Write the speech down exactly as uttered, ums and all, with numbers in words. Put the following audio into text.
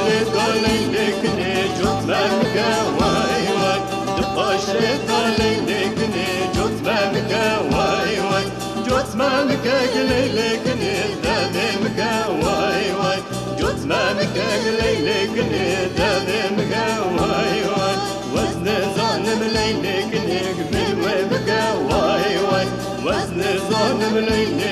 Leylê kinê cot me mike way way. Di paşê da leylê kinê cot me mike way way. Cot me mike leylê kinê devê mike way way. Cot me mike leylê kinê devê mike way way. Wez nizanim leylê kinê min wê bike way way. Wez nizanim leylê